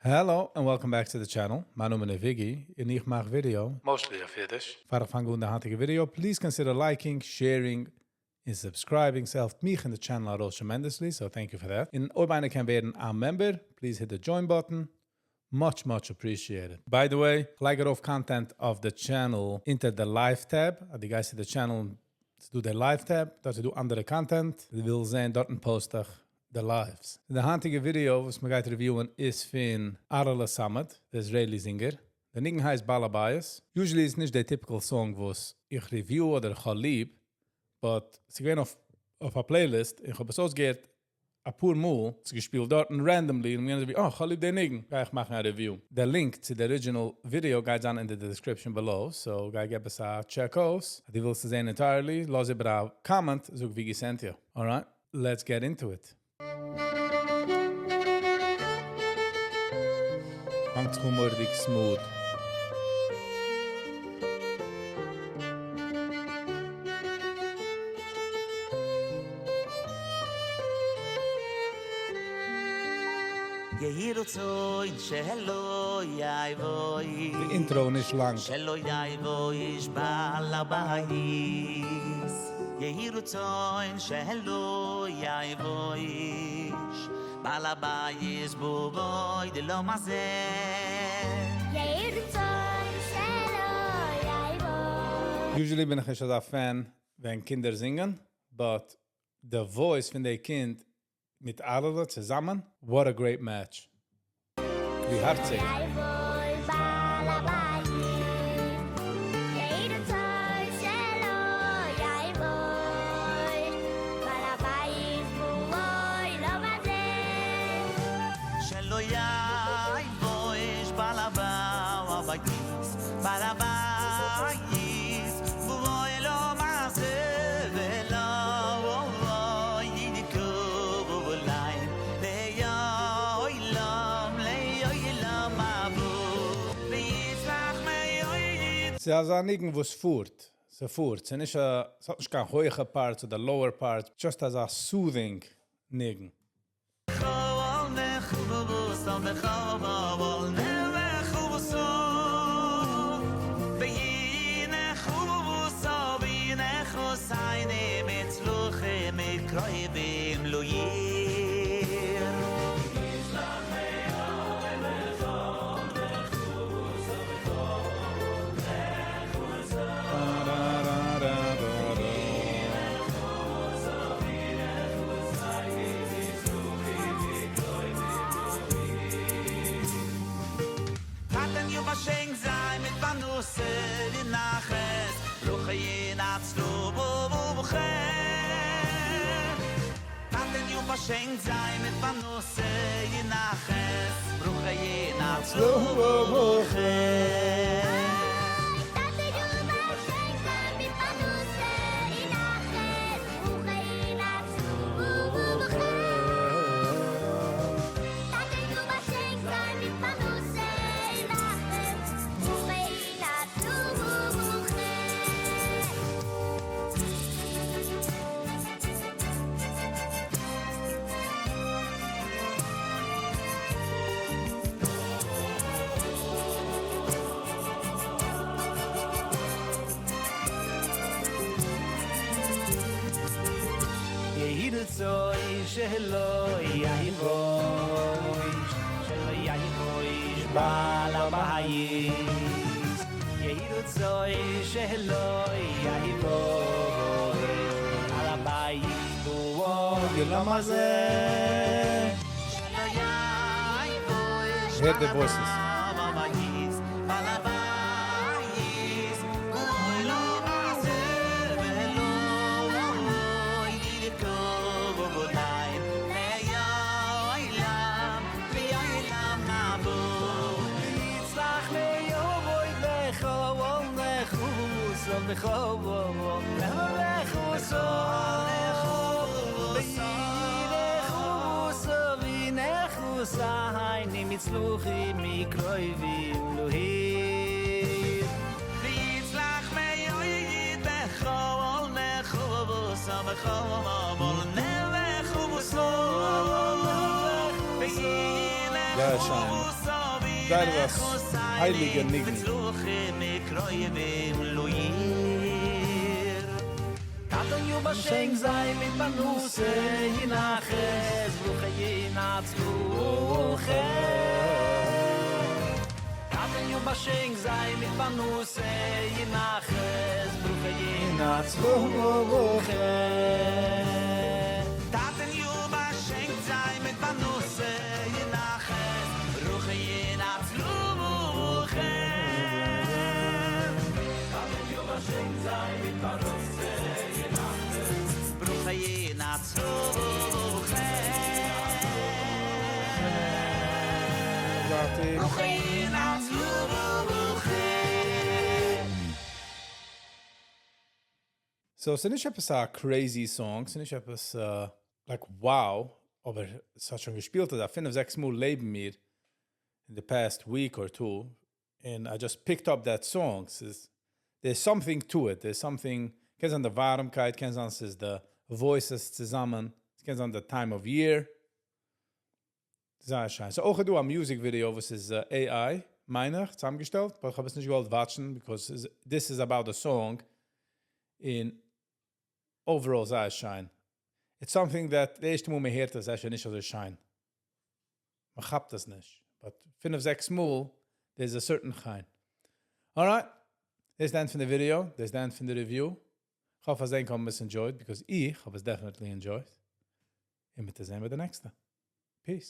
Hello and welcome back to the channel. מיין נאמען איז Viggy און איך מאך video. Mostly אויף אידיש. פאר איך פאנג אן די היינטיגע video, please consider liking, sharing און subscribing. ס'העלפט מיך און די channel ארויס tremendously, so thank you for that. און אויב איינער קען ווערן א member, please hit the join button. Much much appreciated. By the way, כ'לייג ארויף content אויף די channel אונטער די live tab, אז דו גייסט צו די channel איז דא די live tab, דארט איז דא אנדערע content, דו ווילסט זען דארטן post איך די lives. די היינטיגע ווידיאו וואס מ'גייט review ען איז פון אהרעלע סאמעט, די Israeli singer. די ניגון הייסט בעל הבית. Usually איז נישט די typical song וואס איך review אדער איך האב ליב, but ס'איז געווען אויף א playlist און כ'האב עס אויסגעהערט אפאר מאל, ס'איז געשפילט דארטן randomly און מ'געווען אזוי ווי אה, כ'האב ליב די ניגון, גיי איך מאכן א review. די link צו די original video גייט זיין אין די description below, so גיי געב עס א check אויס. אז דו ווילסט עס זען entirely, לאז איבער א comment, זאג ווי געסענט יא. Alright, let's get into it. פאנגט זיך אן מורא'דיג smooth. יהי רצון שלא יבוא די intro איז נישט לאנג. שלא יבוא איש בעל הבית יהי רצון שלא יבוא איש בעל הבית בבוא דלא מזה יהי רצון שלא יבוא. Usually בין איך נישט אזא fan ווען קינדער זינגען, but די voice פון די קינד מיט אהרעלע צוזאמען, what a great match. ווי הארציג. ס'איז אזא ניגון וואס פארט, ס'פארט, ס'איז נישט א, ס'האט נישט קיין הויכע parts אדער lower parts, just אזא soothing ניגון. טאטעניו באשענק זיי מיט פרנסה און נחת, ברכה ינצלו ובכן. טאטעניו באשענק זיי מיט פרנסה און נחת, ברכה ינצלו ובכן. יהי רצון שלא יבוש, שלא יבוש בעל הבית. יהי רצון שלא יבוש בעל הבית בואו יום הזה. שלא יבוש Hear the voices. בעל הבית, בואו יום הזה ולא ירכוב עדיין לעולם, לעולם אבוא. יצלח מיומוי בכל נחוס ובכל נחוס ונחוס ונחוס הייני מצלוחי מקרויבים לוהיר. ויצלח מיומוי בכל נחוס ובכל נחוס. זייער שיין. זייער וואס הייליגע ניגון. טאטעניו באשענק זיי מיט פרנסה און נחת, ברכה און הצלחה. טאטעניו באשענק זיי מיט פרנסה און נחת, ברכה און הצלחה. טאטעניו באשענק זיי מיט פרנסה און נחת, ברכה און הצלחה. טאטעניו באשענק זיי מיט פרנסה און נחת, ברכה און הצלחה. ברכה און הצלחה. So, ס'איז נישט עפעס א crazy song, ס'איז נישט עפעס like wow, אבער עס האט שוין געשפילט דא פינף, זעקס מאל לעבן מיר in the past week or two, and I just picked up that song. ס'איז, there's something to it, there's something, קען זיין די ווארעמקייט, קען זיין ס'איז די voices צוזאמען, עס קען זיין the time of year. זייער שיין. ס'איז אויך דא א music video, וואס איז AI, מיין איך, צוזאמגעשטעלט, אבער איך האב עס נישט געוואלט watch'ן, because this is about the song. In overall זייער שיין. It's something that די ערשטע מאל מען הערט עס, איז נישט אזוי שיין. מען כאפט עס נישט. But פינף, זעקס מאל, there's a certain חן. Alright. This is the end פון די video. This is the end פון די review. איך האף, אז ענק האבן עס enjoyed, because איך האב עס definitely enjoyed. און מיר זעען ביי די נעקסטע. Peace.